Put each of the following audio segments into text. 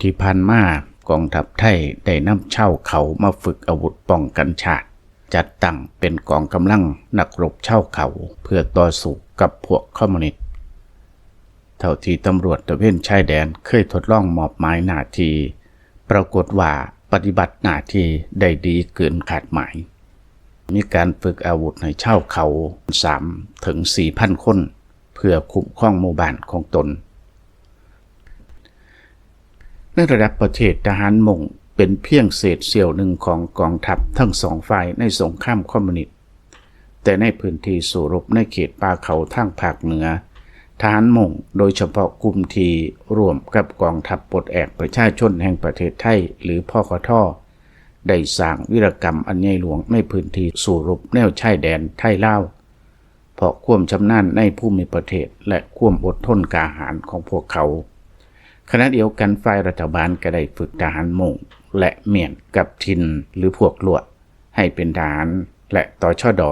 ທີ່ຜ່ານມາ ກອງທັບໄທໄດ້ນຳຊາວເຂົາມາຝຶກອາວຸດປ້ອງກັນຊາດ, ຈັດຕັ້ງເປັນກອງກຳລັງນັກລົບຊາວເຂົາເພື່ອຕໍ່ສູ້ກັບພວກຄອມມູນິດ. ເທົ່າທີ່ຕຳຫຼວດຕະເວນຊາຍແດນເຄີຍທົດລອງມອບໝາຍໜ້າທີ່, ປາກົດວ່າປະຕິບັດໜ້າທີ່ໄດ້ດີເກີນຄາດໝາຍ. ມີການຝຶກອາວຸດໃຫ້ຊາວເຂົາສາມເຖິງສີ່ພັນຄົນ ເພື່ອຄຸ້ມຄອງໝູ່ບ້ານຂອງຕົນ. ໃນລະດັບປະເທດ, ທະຫານມົ້ງເປັນພຽງເສດສ່ຽວໜຶ່ງຂອງກອງທັບທັງສອງຝ່າຍໃນສົງຄາມຄອມມູນິດ, ແຕ່ໃນພື້ນທີ່ສູ້ລົບໃນເຂດປ່າເຂົາທາງພາກເໜືອ, ທະຫານມົ້ງ, ໂດຍສະເພາະກຸ່ມທີ່ຮ່ວມກັບກອງທັບປົດແອກປະຊາຊົນແຫ່ງປະເທດໄທ ຫຼື ພກທ, ໄດ້ສ້າງວິລະກຳອັນໃຫຍ່ຫຼວງໃນພື້ນທີ່ສູ້ລົບແນວຊາຍແດນໄທລາວ ເພາະຄວາມຊຳນານໃນພູມິປະເທດ ແລະ ຄວາມອົດທົນກ້າຫານຂອງພວກເຂົາ. ຂະນະດຽວກັນ, ຝ່າຍລັດຖະບານກໍໄດ້ຝຶກທະຫານມົ້ງ ແລະ ມຽນກັບຖິ່ນ ຫຼື ພວກລວດ ໃຫ້ເປັນທະຫານ ແລະ ຕຊດ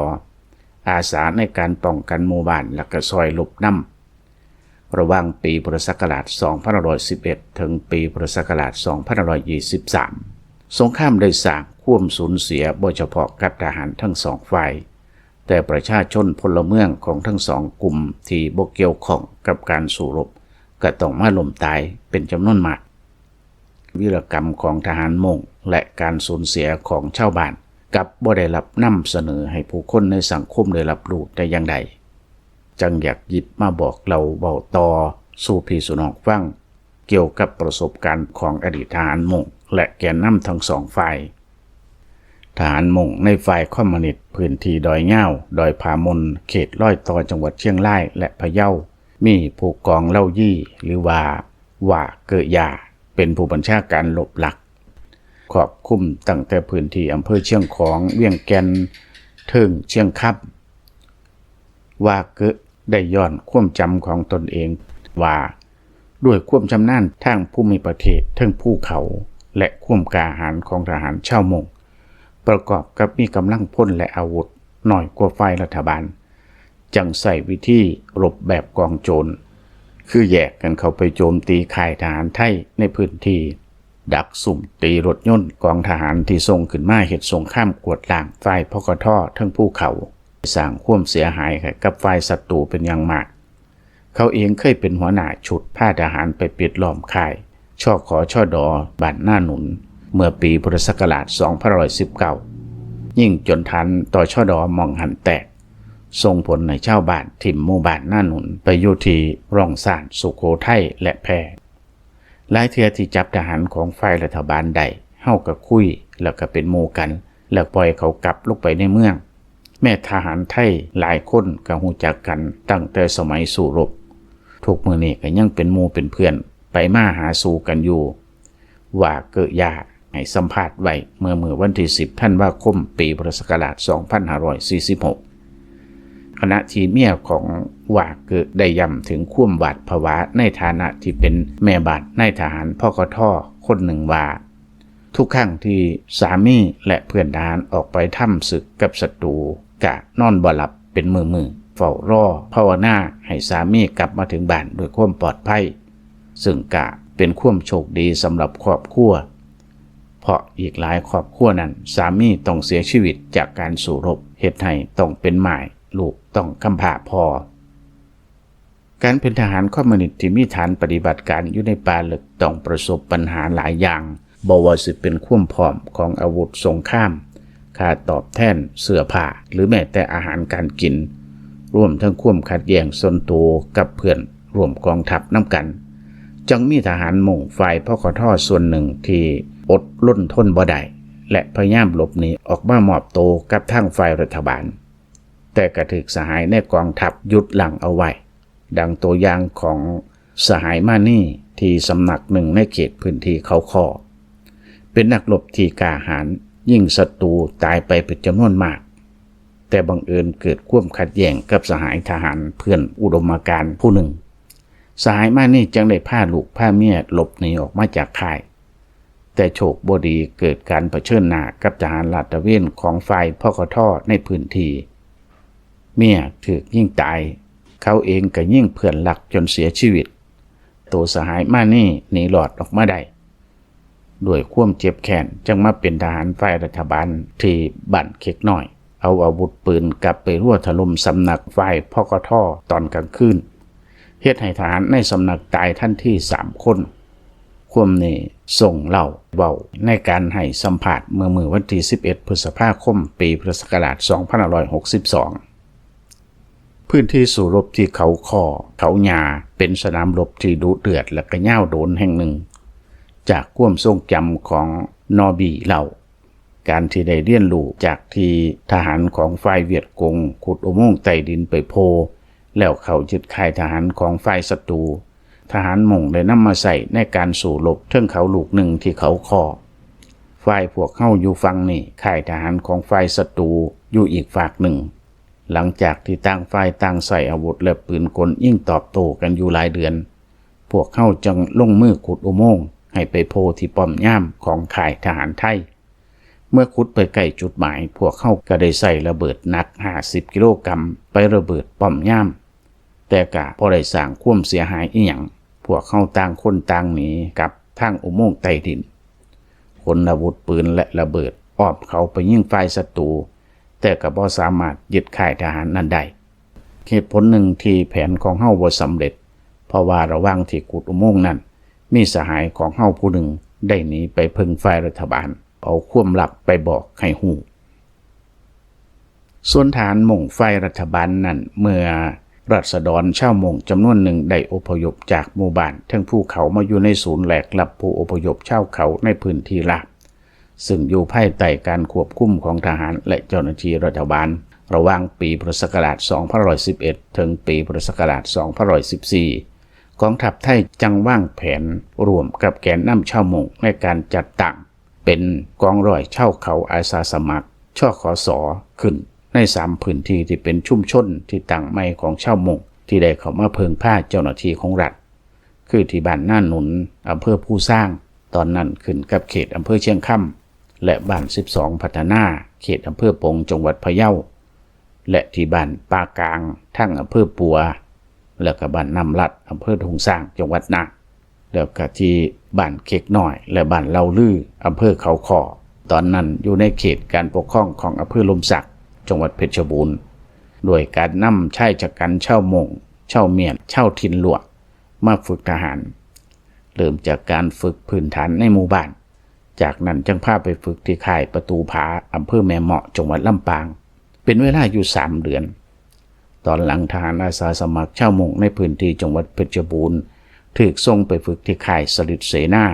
ອາສາໃນການປ້ອງກັນໝູ່ບ້ານ ແລະ ກໍຊ່ອຍລົບນຳ. ລະຫວ່າງປີພຸດທະສັກກະລາດສອງພັນຫ້າຮ້ອຍສິບເອັດ ເຖິງປີພຸດທະສັກກະລາດສອງພັນຫ້າຮ້ອຍຊາວສາມ, ສົງຄາມໄດ້ສ້າງຄວາມສູນເສຍບໍ່ສະເພາະກັບທະຫານທັງສອງຝ່າຍ, ແຕ່ປະຊາຊົນພົນລະເມືອງຂອງທັງສອງກຸ່ມທີ່ບໍ່ກ່ຽວຂ້ອງກັບການສູ້ລົບກໍຕ້ອງມາລົ້ມຕາຍເປັນຈຳນວນມາກ. ວິລະກຳຂອງທະຫານມົ້ງ ແລະ ການສູນເສຍຂອງຊາວບ້ານ ກັບບໍ່ໄດ້ຮັບນຳສະເໜີໃຫ້ຜູ້ຄົນໃນສັງຄົມໄດ້ຮັບຮູ້ແຕ່ຢ່າງໃດ. ຈັ່ງຢາກຫຍິບມາບອກເລົ່າເວົ້າຕໍ່ສູ່ພີ່ສູ່ນ້ອງຟັງ ກ່ຽວກັບປະສົບການຂອງອະດີດທະຫານມົ້ງ ແລະ ແກນນຳທັງສອງຝ່າຍ. ທະຫານມົ້ງໃນຝ່າຍຄອມມູນິດ ພື້ນທີ່ດອຍຍາວ, ດອຍຜາມົນ, ເຂດລອຍຕໍ່ຈັງຫວັດຊຽງລາຍ ແລະ ພະເຍົາ, ມີຜູ້ກອງເລົາຢີ ຫຼືວ່າ ຫວ້າເກີ້ຢາ ເປັນຜູ້ບັນຊາການລົບຫຼັກ, ຄອບຄຸມຕັ້ງແຕ່ພື້ນທີ່ອຳເພີຊຽງຂອງ, ວຽງແກ່ນ, ເທິງ, ຊຽງຄຳ. ຫວ້າເກີ້ໄດ້ຍ້ອນຄວາມຈຳຂອງຕົນເອງວ່າ ດ້ວຍຄວາມຊຳນານທາງພູມິປະເທດເທິງພູເຂົາ ແລະ ຄວາມກ້າຫານຂອງທະຫານຊາວມົ້ງ ປະກອບກັບມີກຳລັງພົນ ແລະ ອາວຸດໜ້ອຍກວ່າຝ່າຍລັດຖະບານ, ຈັ່ງໃຊ້ວິທີລົບແບບກອງໂຈນ, ຄືແຍກກັນເຂົ້າໄປໂຈມຕີຄ້າຍທະຫານໄທໃນພື້ນທີ່, ດັກສຸມຕີລົດຍົນກອງທະຫານທີ່ສົ່ງຂຶ້ນມາເຮັດສົງຄາມກວດລ້າງຝ່າຍ ພກທ ເທິງພູເຂົາ, ສ້າງຄວາມເສຍຫາຍໃຫ້ກັບຝ່າຍສັດຕູເປັນຢ່າງມາກ. ເຂົາເອງເຄີຍເປັນຫົວໜ້າຊຸດພາທະຫານໄປປິດລ້ອມຄ້າຍ ຊກຊດ ບ້ານນາໜຸນ ເມື່ອປີພຸດທະສັກກະລາດສອງພັນຫ້າຮ້ອຍສິບເກົ້າ, ຍິງຈົນຖານ ຕຊດ ໝ່ອງຫັ້ນແຕກ, ສົ່ງຜົນໃຫ້ຊາວບ້ານຖິ້ມໝູ່ບ້ານນາໜຸນໄປຢູ່ທີ່ຮ່ອງຊານ ສຸໂຂໄທ ແລະ ແພ່. ຫຼາຍເທື່ອທີ່ຈັບທະຫານຂອງຝ່າຍລັດຖະບານໄດ້, ເຮົາກໍຄຸຍ ແລ້ວກໍເປັນໝູ່ກັນ ແລ້ວປ່ອຍເຂົາກັບລົງໄປໃນເມືອງ. ແມ້ທະຫານໄທຫຼາຍຄົນກໍຮູ້ຈັກກັນຕັ້ງແຕ່ສະໄໝສູ້ລົບ, ທຸກມື້ນີ້ກໍຍັງເປັນໝູ່ເປັນເພື່ອນ ໄປມາຫາສູ່ກັນຢູ່, ຫວ້າເກີ້ຢາໃຫ້ສຳພາດໄວ້ເມື່ອມື້ວັນທີສິບ ທັນວາຄົມ ປີພຸດທະສັກກະລາດສອງພັນຫ້າຮ້ອຍສີ່ສິບຫົກ. ຂະນະທີ່ເມຍຂອງຫວ້າເກີ້ໄດ້ຢ້ຳເຖິງຄວາມຫວາດຜະວາໃນຖານະທີ່ເປັນແມ່ບ້ານນາຍທະຫານ ພກທ ຄົນໜຶ່ງວ່າ, ທຸກຄັ້ງທີ່ສາມີ ແລະ ເພື່ອນທະຫານອອກໄປທຳສຶກກັບສັດຕູ ກະນອນບໍ່ຫຼັບເປັນມື້ໆ, ເຝົ້າລໍພາວະນາໃຫ້ສາມີກັບມາເຖິງບ້ານດ້ວຍຄວາມປອດໄພ, ເຊິ່ງກະເປັນຄວາມໂຊກດີສຳລັບຄອບຄົວ, ເພາະອີກຫຼາຍຄອບຄົວນັ້ນ ສາມີຕ້ອງເສຍຊີວິດຈາກການສູ້ລົບ, ເຮັດໃຫ້ຕ້ອງເປັນໝ້າຍ, ລູກຕ້ອງກຳພ້າພໍ່. ການເປັນທະຫານຄອມມູນິດທີ່ມີຖານປະຕິບັດການຢູ່ໃນປ່າເລິກ ຕ້ອງປະສົບບັນຫາຫຼາຍຢ່າງ, ບໍ່ວ່າຊິເປັນຄວາມພ້ອມຂອງອາວຸດສົງຄາມ, ຄ່າຕອບແທນ, ເສື້ອຜ້າ ຫຼື ແມ້ແຕ່ອາຫານການກິນ, ລວມທັງຄວາມຂັດແຍ່ງສ່ວນໂຕກັບເພື່ອນຮ່ວມກອງທັບນຳກັນ, ຈຶ່ງມີທະຫານມົ້ງຝ່າຍ ພກທ ສ່ວນໜຶ່ງທີ່ອົດລົນທົນບໍ່ໄດ້ ແລະ ພະຍາຍາມຫຼົບໜີອອກມາມອບໂຕກັບທາງຝ່າຍລັດຖະບານ, ແຕ່ກໍຖືກສະຫາຍໃນກອງທັບຢຸດຢັ້ງເອົາໄວ້. ດັ່ງຕົວຢ່າງຂອງສະຫາຍມານີ ທີ່ສຳນັກໜຶ່ງໃນເຂດພື້ນທີ່ເຂົາຄໍ້ ເປັນນັກລົບທີ່ກ້າຫານ, ຍິງສັດຕູຕາຍໄປເປັນຈຳນວນມາກ, ແຕ່ບັງເອີນເກີດຄວາມຂັດແຍ່ງກັບສະຫາຍທະຫານເພື່ອນອຸດົມມະການຜູ້ໜຶ່ງ. ສະຫາຍມານີຈຶ່ງໄດ້ພາລູກພາເມຍຫຼົບໜີອອກມາຈາກຄ້າຍ. ແຕ່ໂຊກບໍ່ດີເກີດການປະເຊີນໜ້າກັບທະຫານລາດຕະເວນຂອງຝ່າຍ ພກທ ໃນພື້ນທີ່. ເມຍຖືກຍິງຕາຍ, ເຂົາເອງກໍຍິງເພື່ອນລັກຈົນເສຍຊີວິດ. ໂຕສະຫາຍມານີໜີລອດອອກມາໄດ້, ດ້ວຍຄວາມເຈັບແຄ້ນ ຈຶ່ງມາເປັນທະຫານຝ່າຍລັດຖະບານທີ່ບ້ານເຄັກນ້ອຍ, ເອົາອາວຸດປືນກັບໄປຮົວຖະຫຼົ່ມສຳນັກຝ່າຍ ພກທ ຕອນກາງຄືນ, ເຮັດໃຫ້ທະຫານໃນສຳນັກຕາຍທັນທີສາມຄົນ. ຄວາມນີ້ ຊົງເລົ່າເວົ້າໃນການໃຫ້ສຳພາດເມື່ອມື້ວັນທີສິບເອັດ ພຶດສະພາຄົມ ປີພຸດທະສັກກະລາດສອງພັນຫ້າຮ້ອຍຫົກສິບສອງ. ພື້ນທີ່ສູ້ລົບທີ່ເຂົາຄໍ້ ເຂົາຫຍ້າ ເປັນສະໜາມລົບທີ່ດຸເດືອດ ແລະ ກະຍາວໂດນແຫ່ງໜຶ່ງ. ຈາກຄວາມຊົງຈຳຂອງນໍບີເລົ່າ, ການທີ່ໄດ້ຮຽນຮູ້ຈາກທີ່ທະຫານຂອງຝ່າຍຫວຽດກົງຂຸດອຸໂມງໃຕ້ດິນໄປໂພ ແລ້ວເຂົ້າຍຶດຄ້າຍທະຫານຂອງຝ່າຍສັດຕູ, ທະຫານມົ້ງໄດ້ນຳມາໃຊ້ໃນການສູ້ລົບເທິງເຂົາລູກໜຶ່ງທີ່ເຂົາຄໍ້. ຝ່າຍພວກເຮົາຢູ່ຝັ່ງນີ້, ຄ້າຍທະຫານຂອງຝ່າຍສັດຕູຢູ່ອີກຟາກໜຶ່ງ. ຫຼັງຈາກທີ່ຕ່າງຝ່າຍຕ່າງໃຊ້ອາວຸດ ແລະ ປືນກົນຍິງຕອບໂຕ້ກັນຢູ່ຫຼາຍເດືອນ, ພວກເຮົາຈຶ່ງລົງມືຂຸດອຸໂມງໃຫ້ໄປໂພທີ່ປ້ອມຍາມຂອງຄ້າຍທະຫານໄທ. ເມື່ອຂຸດໄປໃກ້ຈຸດໝາຍ, ພວກເຮົາກໍໄດ້ໃຊ້ລະເບີດໜັກຫ້າສິບກິໂລກຣາມໄປລະເບີດປ້ອມຍາມ, ແຕ່ກໍບໍ່ໄດ້ສ້າງຄວາມເສຍຫາຍອີ່ຫຍັງ. ພວກເຮົາຕ່າງຄົນຕ່າງໜີກັບທາງອຸໂມງໃຕ້ດິນ, ຂົນອາວຸດປືນ ແລະ ລະເບີດອ້ອມເຂົາໄປຍິງຝ່າຍສັດຕູ, ແຕ່ກໍບໍ່ສາມາດຍຶດຄ້າຍທະຫານນັ້ນໄດ້. ເຫດຜົນໜຶ່ງທີ່ແຜນຂອງເຮົາບໍ່ສຳເລັດ ເພາະວ່າລະຫວ່າງທີ່ຂຸດອຸໂມງນັ້ນ, ມີສະຫາຍຂອງເຮົາຜູ້ໜຶ່ງໄດ້ໜີໄປເພິ່ງຝ່າຍລັດຖະບານ, ເອົາຄວາມລັບໄປບອກໃຫ້ຮູ້. ສ່ວນທະຫານມົ້ງຝ່າຍລັດຖະບານນັ້ນ, ເມື່ອລາຊະດອນຊາວມົ້ງຈຳນວນໜຶ່ງໄດ້ອົບພະຍົບຈາກໝູ່ບ້ານເທິງພູເຂົາມາຢູ່ໃນສູນແລກຮັບຜູ້ອົບພະຍົບຊາວເຂົາໃນພື້ນທີ່ລາບ, ຊຶ່ງຢູ່ພາຍໃຕ້ການຄວບຄຸມຂອງທະຫານ ແລະ ເຈົ້າໜ້າທີ່ລັດຖະບານ, ລະຫວ່າງປີພຸດທະສັກກະລາດສອງພັນຫ້າຮ້ອຍສິບເອັດ ເຖິງປີພຸດທະສັກກະລາດສອງພັນຫ້າຮ້ອຍສິບສີ່, ກອງທັບໄທຈັ່ງວາງແຜນຮ່ວມກັບແກນນຳຊາວມົ້ງໃນການຈັດຕັ້ງ ເປັນກອງຮ້ອຍຊາວເຂົາອາສາສະໝັກ ຊຂສ ຂຶ້ນໃນສາມພື້ນທີ່ທີ່ເປັນຊຸມຊົນທີ່ຕັ້ງໃໝ່ຂອງຊາວມົ້ງທີ່ໄດ້ເຂົ້າມາເພິ່ງພາເຈົ້າໜ້າທີ່ຂອງລັດ, ຄືທີ່ບ້ານນາໜຸນ ອຳເພີພູຊາງ, ຕອນນັ້ນຂຶ້ນກັບເຂດອຳເພີຊຽງຄຳ, ແລະ ບ້ານສິບສອງພັດທະນາ ເຂດອຳເພີປົງ ຈັງຫວັດພະເຍົາ, ແລະ ທີ່ບ້ານປ່າກາງ ທາງອຳເພີປົວ, ແລ້ວກໍບ້ານນ້ຳລັດ ອຳເພີທົ່ງຊ້າງ ຈັງຫວັດນານ, ແລ້ວກໍທີ່ບ້ານເຄັກນ້ອຍ ແລະ ບ້ານເລົ່າລື ອຳເພີເຂົາຄໍ້, ຕອນນັ້ນຢູ່ໃນເຂດການປົກຄອງຂອງອຳເພີລົມສັກ ຈັງຫວັດເພັດຊະບູນ, ໂດຍການນຳຊາຍຊະກັນຊາວມົ້ງ, ຊາວມຽນ, ຊາວຖິ່ນລວກ ມາຝຶກທະຫານ, ເລີ່ມຈາກການຝຶກພື້ນຖານໃນໝູ່ບ້ານ. ຈາກນັ້ນຈຶ່ງພາໄປຝຶກທີ່ຄ້າຍປະຕູຜາ ອຳເພີແມ່ເມາະ ຈັງຫວັດລຳປາງ ເປັນເວລາຢູ່ສາມເດືອນ. ຕອນຫຼັງທະຫານອາສາສະໝັກຊາວມົ້ງໃນພື້ນທີ່ຈັງຫວັດເພັດຊະບູນ ຖືກສົ່ງໄປຝຶກທີ່ຄ້າຍສະລິດເສນາ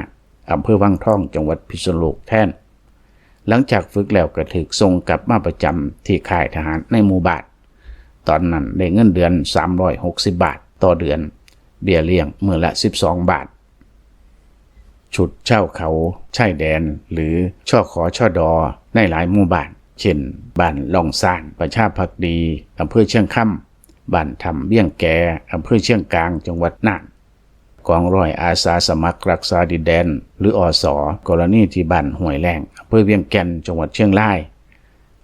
ອຳເພີວັງທອງ ຈັງຫວັດພິສະນຸໂລກແທນ. ຫຼັງຈາກຝຶກແລ້ວກໍຖືກສົ່ງກັບມາປະຈຳທີ່ຄ້າຍທະຫານໃນໝູ່ບ້ານ. ຕອນນັ້ນໄດ້ເງິນເດືອນສາມຮ້ອຍຫົກສິບບາດຕໍ່ເດືອນ, ເບ້ຍລ້ຽງມື້ລະສິບສອງບາດ. ຊຸດຊາວເຂົາຊາຍແດນ ຫຼື ຊຂຊດ ໃນຫຼາຍໝູ່ບ້ານ ເຊັ່ນ ບ້ານລ່ອງຊານ ປະຊາພັກດີ ອຳເພີຊຽງຄຳ, ບ້ານຖ້ຳວຽງແກ ອຳເພີຊຽງກາງ ຈັງຫວັດນ່ານ, ກອງຮ້ອຍອາສາສະໝັກລັກສາດິນແດນ ຫຼື ອສ ກໍລະນີທີ່ບ້ານຫ້ວຍແລ້ງ ອຳເພີວຽງແກ່ນ ຈັງຫວັດຊຽງລາຍ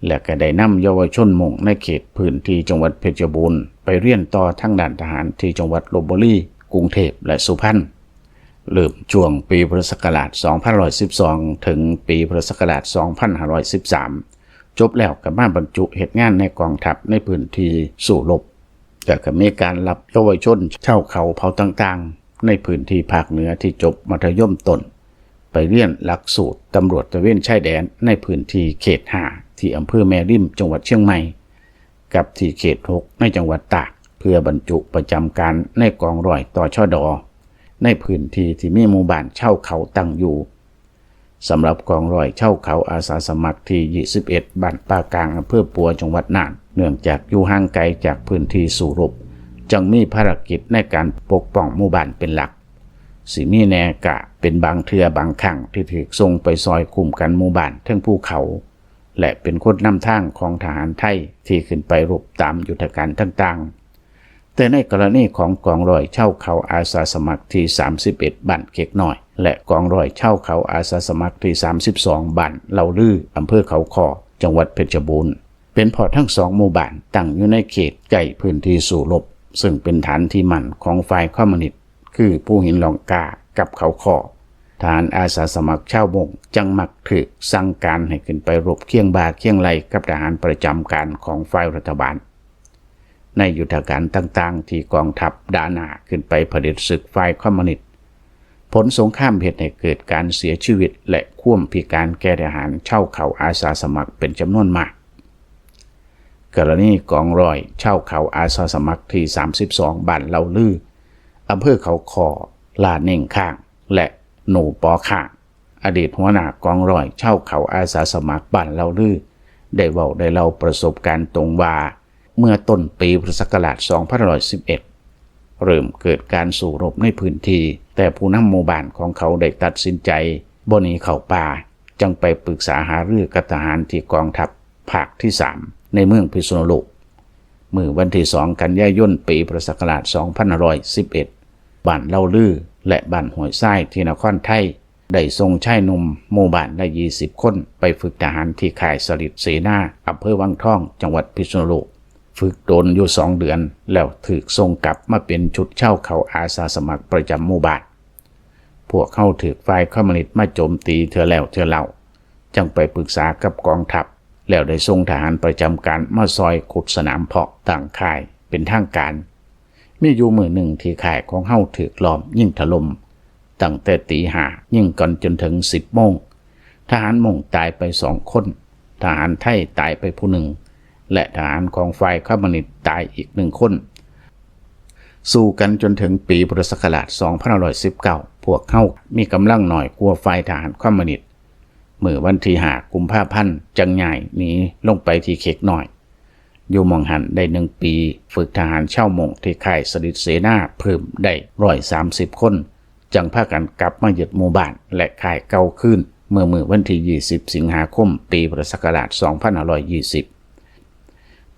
ແລະ ກໍໄດ້ນຳເຍົາວະຊົນມົ້ງໃນເຂດພື້ນທີ່ຈັງຫວັດເພັດຊະບູນ ໄປຮຽນຕໍ່ທາງດ້ານທະຫານທີ່ຈັງຫວັດລົບບຸລີ, ກຸງເທບ ແລະ ສຸພັນ. ເລີ່ມຊ່ວງປີພຸດທະສັກກະລາດສອງພັນຫ້າຮ້ອຍສິບສອງ ເຖິງປີພຸດທະສັກກະລາດສອງພັນຫ້າຮ້ອຍສິບສາມ ຈົບແລ້ວກໍມາບັນຈຸເຮັດງານໃນກອງທັບໃນພື້ນທີ່ສູ້ລົບ. ແລ້ວກໍມີການຮັບເຍົາວະຊົນຊາວເຜົ່າຕ່າງໆໃນພື້ນທີ່ພາກເໜືອທີ່ຈົບມັດທະຍົມຕົ້ນ ໄປຮຽນຫຼັກສູດຕຳຫຼວດຕະເວນຊາຍແດນໃນພື້ນທີ່ເຂດຫ້າ ທີ່ອຳເພີແມ່ລິມ ຈັງຫວັດຊຽງໃໝ່ ກັບທີ່ເຂດຫົກໃນຈັງຫວັດຕາກ ເພື່ອບັນຈຸປະຈຳການໃນກອງຮ້ອຍ ຕຊດ ໃນພື້ນທີ່ທີ່ມີໝູ່ບ້ານຊາວເຜົ່າຕັ້ງຢູ່. ສຳລັບກອງຮ້ອຍຊາວເຜົ່າອາສາສະໝັກທີຍີ່ສິບເອັດ ບ້ານປ່າກາງ ອຳເພີປົວ ຈັງຫວັດນ່ານ, ເນື່ອງຈາກຢູ່ຫ່າງໄກຈາກພື້ນທີ່ສູ້ລົບ, ຈຶ່ງມີພາລະກິດໃນການປົກປ້ອງໝູ່ບ້ານເປັນຫຼັກ. ຊິມີແດ່ກະເປັນບາງເທື່ອບາງຄັ້ງທີ່ຖືກສົ່ງໄປຊ່ອຍຄຸ້ມກັນໝູ່ບ້ານເທິງພູເຂົາ ແລະ ເປັນຄົນນຳທາງຂອງທະຫານໄທທີ່ຂຶ້ນໄປລົບຕາມຍຸດທະການຕ່າງໆ. ແຕ່ໃນກໍລະນີຂອງກອງຮ້ອຍຊາວເຜົ່າອາສາສະໝັກທີສາມສິບເອັດ ບ້ານເກັກນ້ອຍ ແລະ ກອງຮ້ອຍຊາວເຜົ່າອາສາສະໝັກທີສາມສິບສອງ ບ້ານເລົ່າລື ອຳເພີເຂົາຄໍ້ ຈັງຫວັດເພັດຊະບູນ ເປັນເພາະທັງສອງໝູ່ບ້ານຕັ້ງຢູ່ໃນເຂດໃກ້ພື້ນທີ່ສູ້ລົບ, ເຊິ່ງເປັນຖານທີ່ໝັ້ນຂອງຝ່າຍຄອມມູນິດ ຄືພູຫີນລ່ອງກ້າກັບເຂົາຄໍ້. ທະຫານອາສາສະໝັກຊາວມົ້ງຈັ່ງມັກຖືກສັ່ງການໃຫ້ຂຶ້ນໄປລົບຄຽງບ່າຄຽງໄຫຼ່ກັບທະຫານປະຈຳການຂອງຝ່າຍລັດຖະບານ ໃນຍຸດທະການຕ່າງໆ ທີ່ກອງທັບດ່າໜ້າຂຶ້ນໄປຜະເດັດສຶກຝ່າຍຄອມມູນິດ. ຜົນສົງຄາມເຮັດໃຫ້ເກີດການເສຍຊີວິດ ແລະ ຄວາມພິການແກ່ທະຫານຊາວເຜົ່າອາສາສະໝັກເປັນຈຳນວນມາກ. ກໍລະນີກອງຮ້ອຍຊາວເຜົ່າອາສາສະໝັກທີສາມສິບສອງ ບ້ານເລົ່າລື ອຳເພີເຂົາຄໍ້ ຫຼ້າເໜັງຄ້າງ ແລະ ໜູປໍຄ້າງ ອະດີດຫົວໜ້າກອງຮ້ອຍຊາວເຜົ່າອາສາສະໝັກບ້ານເລົ່າລື ໄດ້ເວົ້າໄດ້ເລົ່າປະສົບການຕົງວ່າ ເມື່ອຕົ້ນປີພຸດທະສັກກະລາດສອງພັນຫ້າຮ້ອຍສິບເອັດ ເລີ່ມເກີດການສູ້ລົບໃນພື້ນທີ່, ແຕ່ຜູ້ນຳໝູ່ບ້ານຂອງເຂົາໄດ້ຕັດສິນໃຈບໍ່ໜີເຂົ້າປ່າ, ຈຶ່ງໄປປຶກສາຫາລືກັບທະຫານທີ່ກອງທັບພາກທີສາມ ໃນເມືອງພິສນຸໂລກ. ມື້ວັນທີສອງ ກັນຍາຍົນ ປີພຸດທະສັກກະລາດສອງພັນຫ້າຮ້ອຍສິບເອັດ ບ້ານເລົ່າລື ແລະ ບ້ານຫ້ວຍຊາຍ ທີ່ນະຄອນໄທ ໄດ້ສົ່ງຊາຍໜຸ່ມໝູ່ບ້ານລະຊາວຄົນ ໄປຝຶກທະຫານທີ່ຄ້າຍສະລິດເສນາ ອຳເພີວັງທອງ ຈັງຫວັດພິສນຸໂລກ. ຝຶກດົນຢູ່ສອງເດືອນ ແລ້ວຖືກສົ່ງກັບມາເປັນຊຸດຊາວເຜົ່າອາສາສະໝັກປະຈຳໝູ່ບ້ານ. ພວກເຮົາຖືກຝ່າຍຄອມມູນິດມາໂຈມຕີເທື່ອແລ້ວເທື່ອເລົ່າ, ຈັ່ງໄປປຶກສາກັບກອງທັບ ແລ້ວໄດ້ສົ່ງທະຫານປະຈຳການມາຊ່ອຍຂຸດສະໜາມເພາະຕັ້ງຄ້າຍເປັນທາງການ. ມີຢູ່ມື້ໜຶ່ງທີ່ຄ້າຍຂອງເຮົາຖືກລ້ອມຍິງຖະຫຼົ່ມ ຕັ້ງແຕ່ຕີຫ້າ ຍິງກັນຈົນເຖິງສິບໂມງ. ທະຫານມົ້ງຕາຍໄປສອງຄົນ, ທະຫານໄທຕາຍໄປຜູ້ໜຶ່ງ ແລະ ທະຫານຂອງຝ່າຍຄອມມູນິດຕາຍອີກໜຶ່ງຄົນ. ສູ້ກັນຈົນເຖິງປີພຸດທະສັກກະລາດສອງພັນຫ້າຮ້ອຍສິບເກົ້າ ພວກເຮົາມີກຳລັງໜ້ອຍກວ່າຝ່າຍທະຫານຄອມມູນິດ. ມື້ວັນທີຫ້າ ກຸມພາພັນ ຈຶ່ງຍ້າຍໜີລົງໄປທີ່ເຂດນ້ອຍ. ຢູ່ໝ່ອງຫັ້ນໄດ້ໜຶ່ງປີ, ຝຶກທະຫານຊາວມົ້ງທີ່ຄ້າຍສະລິດເສນາເພີ່ມໄດ້ຮ້ອຍສາມສິບຄົນ, ຈັ່ງພາກັນກັບມາຍຶດໝູ່ບ້ານ ແລະ ຄ້າຍເກົ່າຄືນ ເມື່ອມື້ວັນທີຊາວ ສິງຫາຄົມ ປີພຸດທະສັກກະລາດສອງພັນຫ້າຮ້ອຍຊາວ.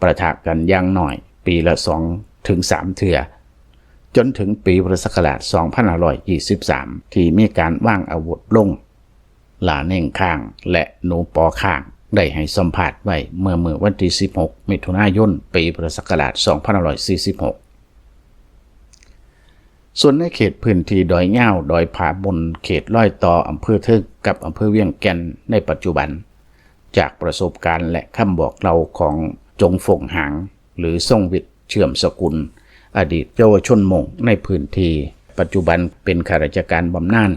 ປະທະກັນຢ່າງໜ້ອຍປີລະສອງເຖິງສາມເທື່ອ, ຈົນເຖິງປີພຸດທະສັກກະລາດສອງພັນຫ້າຮ້ອຍຊາວສາມ ທີ່ມີການວາງອາວຸດລົງ. ຫຼ້າເໜັງຄ້າງ ແລະ ໜູປໍຄ້າງ ໄດ້ໃຫ້ສຳພາດໄວ້ເມື່ອມື້ວັນທີສິບຫົກ ມິຖຸນາຍົນ ປີພຸດທະສັກກະລາດສອງພັນຫ້າຮ້ອຍສີ່ສິບຫົກ. ສ່ວນໃນເຂດພື້ນທີ່ດອຍຍາວ, ດອຍຜາມຸນ, ເຂດລອຍຕໍ່ອຳເພີເທິງກັບອຳເພີວຽງແກ່ນໃນປັດຈຸບັນ, ຈາກປະສົບການ ແລະ ຄຳບອກເລົ່າຂອງ ຈົງຟົງຫາງ ຫຼື ຊົງວິດ ເຊື່ອມສະກຸນ, ອະດີດເຍົາວະຊົນມົ້ງໃນພື້ນທີ່, ປັດຈຸບັນເປັນຂ້າລາຊະການບຳນານ.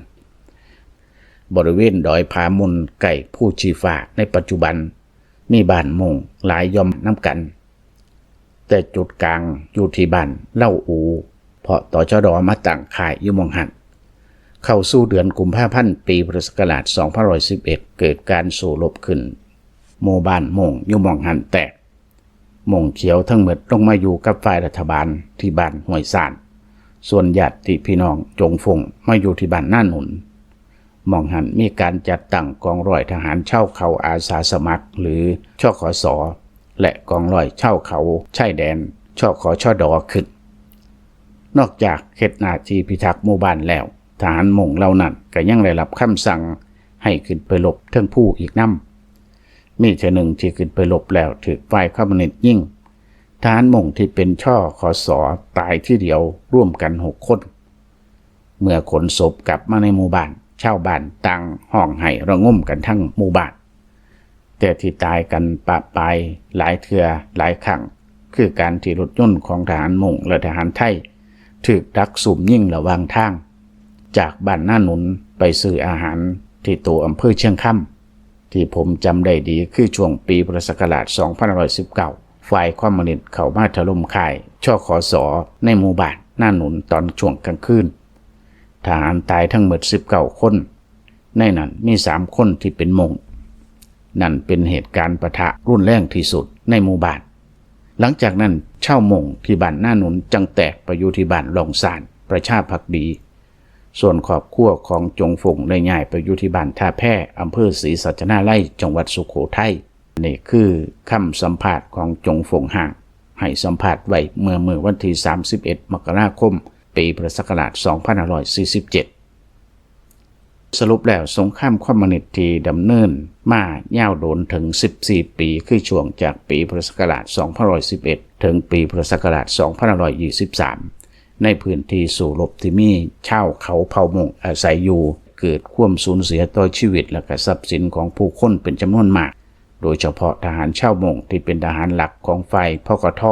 ບໍລິເວນດອຍຜາມຸນ ໃກ້ພູຊີ້ຟ້າ ໃນປັດຈຸບັນ ມີບ້ານມົ້ງຫຼາຍຢ່ອມນຳກັນ, ແຕ່ຈຸດກາງຢູ່ທີ່ບ້ານເລົ່າອູ ເພາະ ຕຊດ ມາຕັ້ງຄ້າຍຢູ່ໝ່ອງຫັ້ນ. ເຂົ້າສູ່ເດືອນກຸມພາພັນ ປີພຸດທະສັກກະລາດສອງພັນຫ້າຮ້ອຍສິບເອັດ ເກີດການສູ້ລົບຂຶ້ນ, ໝູ່ບ້ານມົ້ງຢູ່ໝ່ອງຫັ້ນແຕກ. ມົ້ງຂຽວທັງໝົດລົງມາຢູ່ກັບຝ່າຍລັດຖະບານທີ່ບ້ານຫ້ວຍຊານ, ສ່ວນຍາດຕິພີ່ນ້ອງຈົງຟົງມາຢູ່ທີ່ບ້ານນາໜູນ. ໝ່ອງຫັ້ນມີການຈັດຕັ້ງກອງຮ້ອຍທະຫານຊາວເຜົ່າອາສາສະໝັກ ຫຼື ຊຂສ ແລະ ກອງຮ້ອຍຊາວເຜົ່າຊາຍແດນ ຊຂຊດ ຂຶ້ນ. ນອກຈາກເຮັດໜ້າທີ່ພິທັກໝູ່ບ້ານແລ້ວ, ທະຫານມົ້ງເຫຼົ່ານັ້ນກໍຍັງໄດ້ຮັບຄຳສັ່ງໃຫ້ຂຶ້ນໄປລົບເທິງພູອີກນຳ. ມີເທື່ອໜຶ່ງທີ່ຂຶ້ນໄປລົບແລ້ວຖືກຝ່າຍຄອມມູນິດຍິງ, ທະຫານມົ້ງທີ່ເປັນ ຊຂສ ຕາຍທີດຽວ ລວມກັນຫົກຄົນ. ເມື່ອຂົນສົບກັບມາໃນໝູ່ບ້ານ, ຊາວບ້ານຕ່າງຮ້ອງໄຫ້ລະງົມກັນທັງໝູ່ບ້ານ. ແຕ່ທີ່ຕາຍກັນປະປາຍຫຼາຍເທື່ອຫຼາຍຄັ້ງ ຄືການທີ່ລົດຍົນຂອງທະຫານມົ້ງ ແລະ ທະຫານໄທ ຖືກດັກຊຸ່ມຍິງລະຫວ່າງທາງ ຈາກບ້ານນາໜູນໄປຊື້ອາຫານທີ່ຕົວອຳເພີຊຽງຄຳ. ທີ່ຜົມຈຳໄດ້ດີຄືຊ່ວງປີພຸດທະສັກກະລາດສອງພັນຫ້າຮ້ອຍສິບເກົ້າ ຝ່າຍຄອມມູນິດເຂົ້າມາຖະຫຼົ່ມຄ້າຍ ຊຂສ ໃນໝູ່ບ້ານນາໜູນຕອນຊ່ວງກາງຄືນ. ທະຫານຕາຍທັງໝົດສິບເກົ້າຄົນ, ໃນນັ້ນມີສາມຄົນທີ່ເປັນມົ້ງ. ນັ້ນເປັນເຫດການປະທະຮຸນແຮງທີ່ສຸດໃນໝູ່ບ້ານ. ຫຼັງຈາກນັ້ນ, ຊາວມົ້ງທີ່ບ້ານນາໜູນຈຶ່ງແຕກໄປຢູ່ທີ່ບ້ານລ່ອງຊານ ປະຊາພັກດີ. ສ່ວນຄອບຄົວຂອງຈົງຟົງໄດ້ຍ້າຍໄປຢູ່ທີ່ບ້ານທ່າແພ, ອຳເພີສີສັດຊະນາໄລ, ຈັງຫວັດສຸໂຂໄທ. ນີ້ຄືຄຳສຳພາດຂອງຈົງຟົງຮ່າງ ໃຫ້ສຳພາດໄວ້ເມື່ອມື້ວັນທີສາມສິບເອັດ ມະກະລາຄົມ ປີພຸດທະສັກກະລາດສອງພັນຫ້າຮ້ອຍສີ່ສິບເຈັດ. ສະຫຼຸບແລ້ວ, ສົງຄາມຄອມມູນິດທີ່ດຳເນີນມາຍາວໂດນເຖິງສິບສີ່ປີ, ຄືຊ່ວງຈາກປີພຸດທະສັກກະລາດສອງພັນຫ້າຮ້ອຍສິບເອັດ ເຖິງປີພຸດທະສັກກະລາດສອງພັນຫ້າຮ້ອຍຊາວສາມ ໃນພື້ນທີ່ສູ້ລົບທີ່ມີຊາວເຜົ່າມົ້ງອາໄສຢູ່, ເກີດຄວາມສູນເສຍຕໍ່ຊີວິດ ແລະ ກະຊັບສິນຂອງຜູ້ຄົນເປັນຈຳນວນມາກ, ໂດຍສະເພາະທະຫານຊາວມົ້ງທີ່ເປັນທະຫານຫຼັກຂອງຝ່າຍ ພກທ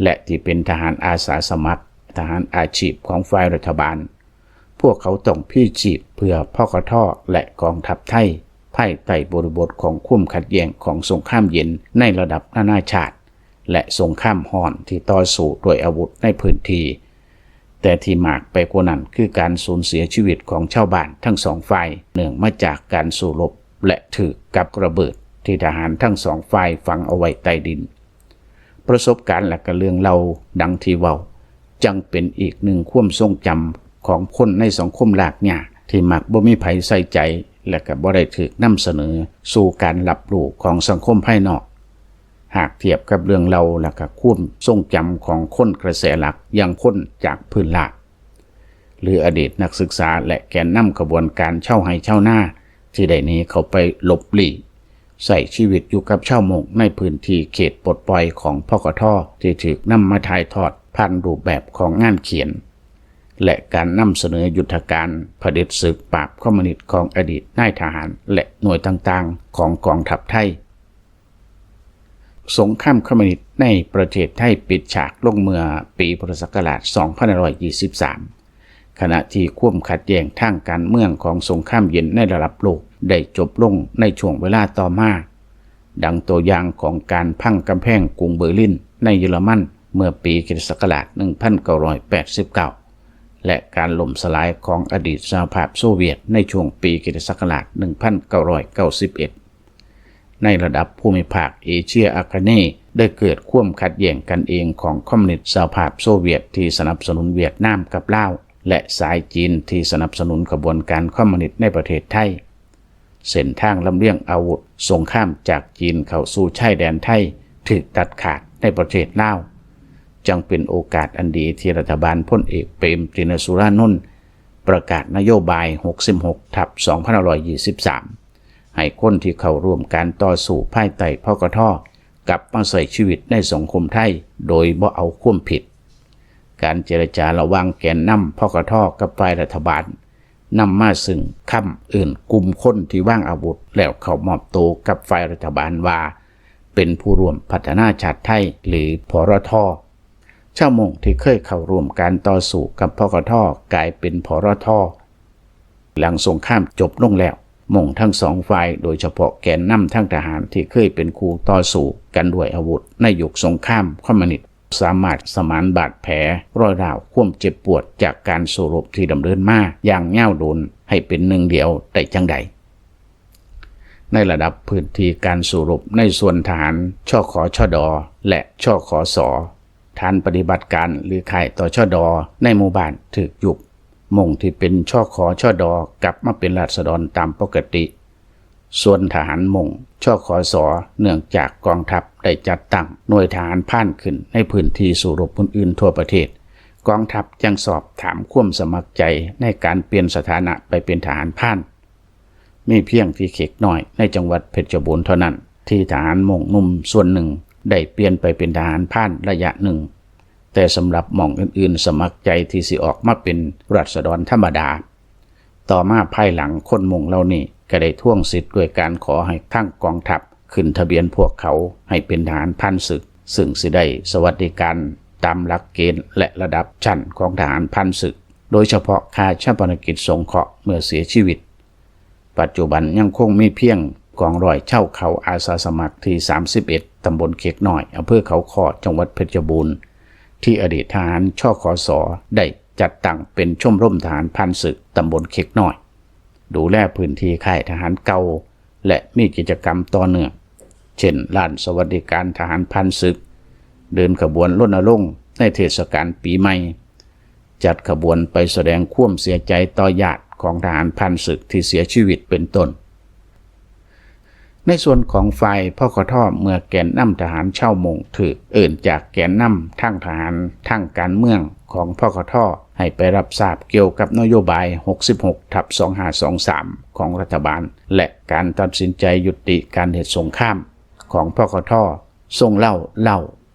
ແລະ ທີ່ເປັນທະຫານອາສາສະໝັກ, ທະຫານອາຊີບຂອງຝ່າຍລັດຖະບານ. ພວກເຂົາຕ້ອງພລີຊີບເພື່ອ ພກທ ແລະ ກອງທັບໄທ ພາຍໃຕ້ບໍລິບົດຂອງຄວາມຂັດແຍ່ງຂອງສົງຄາມເຢັນໃນລະດັບນານາຊາດ ແລະ ສົງຄາມຮ້ອນທີ່ຕໍ່ສູ້ດ້ວຍອາວຸດໃນພື້ນທີ່. ແຕ່ທີ່ມາກໄປກວ່ານັ້ນຄືການສູນເສຍຊີວິດຂອງຊາວບ້ານທັງສອງຝ່າຍ ເນື່ອງມາຈາກການສູ້ລົບ ແລະ ຖືກກັບລະເບີດທີ່ທະຫານທັງສອງຝ່າຍຝັງເອົາໄວ້ໃຕ້ດິນ. ປະສົບການ ແລະ ກະເລື່ອງເລົ່າດັ່ງທີ່ເວົ້າ ຈັ່ງເປັນອີກໜຶ່ງຄວາມຊົງຈຳຂອງຄົນໃນສັງຄົມລາກຫຍ້າທີ່ມັກບໍ່ມີໃຜໃສ່ໃຈ ແລະ ກະບໍ່ໄດ້ຖືກນຳສະເໜີສູ່ການຮັບຮູ້ຂອງສັງຄົມພາຍນອກ. ຫາກທຽບກັບເລື່ອງເລົ່າ ແລະ ກະຄວາມຊົງຈຳຂອງຄົນກະແສຫຼັກ ຢ່າງຄົນຈາກພື້ນລາບ ຫຼື ອະດີດນັກສຶກສາ ແລະ ແກນນຳຂະບວນການຊາວໄຮ່ຊາວນາ ທີ່ໄດ້ໜີເຂົ້າໄປຫຼົບຫຼີ່ ໃຊ້ຊີວິດຢູ່ກັບຊາວມົ້ງໃນພື້ນທີ່ເຂດປົດປ່ອຍຂອງ ພກທ ທີ່ຖືກນຳມາຖ່າຍທອດຜ່ານຮູບແບບຂອງງານຂຽນ ແລະ ການນຳສະເໜີຍຸດທະການຜະເດັດສຶກປາບຄອມມູນິດຂອງອະດີດນາຍທະຫານ ແລະ ໜ່ວຍຕ່າງໆຂອງກອງທັບໄທ. ສົງຄາມຄອມມູນິດໃນປະເທດໄທປິດສາກລົງເມື່ອປີພຸດທະສັກກະລາດສອງພັນຫ້າຮ້ອຍຊາວສາມ ຂະນະທີ່ຄວາມຂັດແຍ່ງທາງການເມືອງຂອງສົງຄາມເຢັນໃນລະດັບໂລກໄດ້ຈົບລົງໃນຊ່ວງເວລາຕໍ່ມາ, ດັ່ງຕົວຢ່າງຂອງການພັງກຳແພງກຸງເບີລິນໃນເຢຍລະມັນເມື່ອປີຄຣິສຕະສັກກະລາດໜຶ່ງພັນເກົ້າຮ້ອຍແປດສິບເກົ້າ ແລະ ການລົ້ມສະຫຼາຍຂອງອະດີດສະຫະພາບໂຊວຽດໃນຊ່ວງປີຄຣິສຕະສັກກະລາດໜຶ່ງພັນເກົ້າຮ້ອຍເກົ້າສິບເອັດ. ໃນລະດັບພູມິພາກເອເຊຍອາຄະເນ ໄດ້ເກີດຄວາມຂັດແຍ່ງກັນເອງຂອງຄອມມູນິດສະຫະພາບໂຊວຽດທີ່ສະໜັບສະໜູນຫວຽດນາມກັບລາວ ແລະ ສາຍຈີນທີ່ສະໜັບສະໜູນຂະບວນການຄອມມູນິດໃນປະເທດໄທ. ເສັ້ນທາງລຳລຽງອາວຸດສົງຄາມຈາກຈີນເຂົ້າສູ່ຊາຍແດນໄທຖືກຕັດຂາດໃນປະເທດລາວ, ຈຶ່ງເປັນໂອກາດອັນດີທີ່ລັດຖະບານພົນເອກ ເປມ ຕິນະສຸຣານົນ ປະກາດນະໂຍບາຍຫົກສິບຫົກທັບສອງພັນຫ້າຮ້ອຍຊາວສາມ ໃຫ້ຄົນທີ່ເຂົ້າຮ່ວມການຕໍ່ສູ້ພາຍໃຕ້ ພກທ ກັບມາໃຊ້ຊີວິດໃນສັງຄົມໄທໂດຍບໍ່ເອົາຄວາມຜິດ. ການເຈລະຈາລະຫວ່າງແກນນຳ ພກທ ກັບຝ່າຍລັດຖະບານ ນຳມາຊຶ່ງຄຳເອີ້ນກຸ່ມຄົນທີ່ວາງອາວຸດແລ້ວເຂົ້າມອບໂຕກັບຝ່າຍລັດຖະບານວ່າ ເປັນຜູ້ຮ່ວມພັດທະນາຊາດໄທ ຫຼື ພຣທ. ຊາວມົ້ງທີ່ເຄີຍເຂົ້າຮ່ວມການຕໍ່ສູ້ກັບ ພກທ ກາຍເປັນ ພຣທ ຫຼັງສົງຄາມຈົບລົງແລ້ວ, ມົ້ງທັງສອງຝ່າຍ, ໂດຍສະເພາະແກນນຳທາງທະຫານທີ່ເຄີຍເປັນຄູ່ຕໍ່ສູ້ກັນດ້ວຍອາວຸດໃນຍຸກສົງຄາມຄອມມູນິດ, ສາມາດສະໝານບາດແຜ, ລອຍລາວ, ຄວາມເຈັບປວດຈາກການສູ້ລົບທີ່ດຳເນີນມາຢ່າງຍາວດົນໃຫ້ເປັນໜຶ່ງດຽວໄດ້ຈັ່ງໃດ? ໃນລະດັບພື້ນທີ່ການສູ້ລົບໃນສ່ວນທະຫານ ຊຂຊດ ແລະ ຊຂສ ຖານປະຕິບັດການ ຫຼື ຄ້າຍ ຕຊດ ໃນໝູ່ບ້ານຖືກຍຸບ, ມົ້ງທີ່ເປັນ ຊຂຊດ ກັບມາເປັນລາຊະດອນຕາມປົກກະຕິ. ສ່ວນທະຫານມົ້ງ ຊຂສ ເນື່ອງຈາກກອງທັບໄດ້ຈັດຕັ້ງໜ່ວຍທະຫານພານຂຶ້ນໃນພື້ນທີ່ສູ້ລົບອື່ນໆທົ່ວປະເທດ, ກອງທັບຈຶ່ງສອບຖາມຄວາມສະໝັກໃຈໃນການປ່ຽນສະຖານະໄປເປັນທະຫານພານ. ມີພຽງທີ່ເຂດນ້ອຍໃນຈັງຫວັດເພັດຊະບູນເທົ່ານັ້ນ ທີ່ທະຫານມົ້ງໜຸ່ມສ່ວນໜຶ່ງໄດ້ປ່ຽນໄປເປັນທະຫານພານໄລຍະໜຶ່ງ, ແຕ່ສຳລັບໝ່ອງອື່ນໆສະໝັກໃຈທີ່ຊິອອກມາເປັນລາຊະດອນທຳມະດາ. ຕໍ່ມາພາຍຫຼັງຄົນມົ້ງເຫຼົ່ານີ້ກໍໄດ້ທວງສິດດ້ວຍການຂໍໃຫ້ທາງກອງທັບຂຶ້ນທະບຽນພວກເຂົາໃຫ້ເປັນທະຫານພານສຶກ, ຊຶ່ງຊິໄດ້ສະຫວັດດີການຕາມຫຼັກເກນ ແລະ ລະດັບຊັ້ນຂອງທະຫານພານສຶກ, ໂດຍສະເພາະຄ່າຊາປະນະກິດສົງເຄາະເມື່ອເສຍຊີວິດ. ປັດຈຸບັນຍັງຄົງມີພຽງກອງຮ້ອຍຊາວເຜົ່າອາສາສະໝັກທີສາມສິບເອັດ ຕຳບົນເຄກນ້ອຍ ອຳເພີເຂົາຄໍ້ ຈັງຫວັດເພັດຊະບູນ ທີ່ອະດີດທະຫານ ຊຂສ ໄດ້ຈັດຕັ້ງເປັນຊົມລົມທະຫານຜ່ານສຶກຕຳບົນເຄກນ້ອຍ ດູແລພື້ນທີ່ຄ້າຍທະຫານເກົ່າ ແລະ ມີກິດຈະກຳຕໍ່ເນື່ອງ ເຊັ່ນ ລານສະຫວັດດີການທະຫານຜ່ານສຶກ, ເດີນຂະບວນລົນນະລົງໃນເທດສະການປີໃໝ່, ຈັດຂະບວນໄປສະແດງຄວາມເສຍໃຈຕໍ່ຍາດຂອງທະຫານຜ່ານສຶກທີ່ເສຍຊີວິດເປັນຕົ້ນ. ໃນສ່ວນຂອງຝ່າຍ ພກທ ເມື່ອແກນນຳທະຫານຊາວມົ້ງຖືກເອີ້ນຈາກແກນນຳທາງທະຫານ, ທາງການເມືອງຂອງ ພກທ ໃຫ້ໄປຮັບຊາບກ່ຽວກັບນະໂຍບາຍຫົກສິບຫົກທັບສອງຫ້າສອງສາມຂອງລັດຖະບານ ແລະ ການຕັດສິນໃຈຍຸຕິການເຮັດສົງຄາມຂອງ ພກທ ຊົງເລົ່າເລົ່າ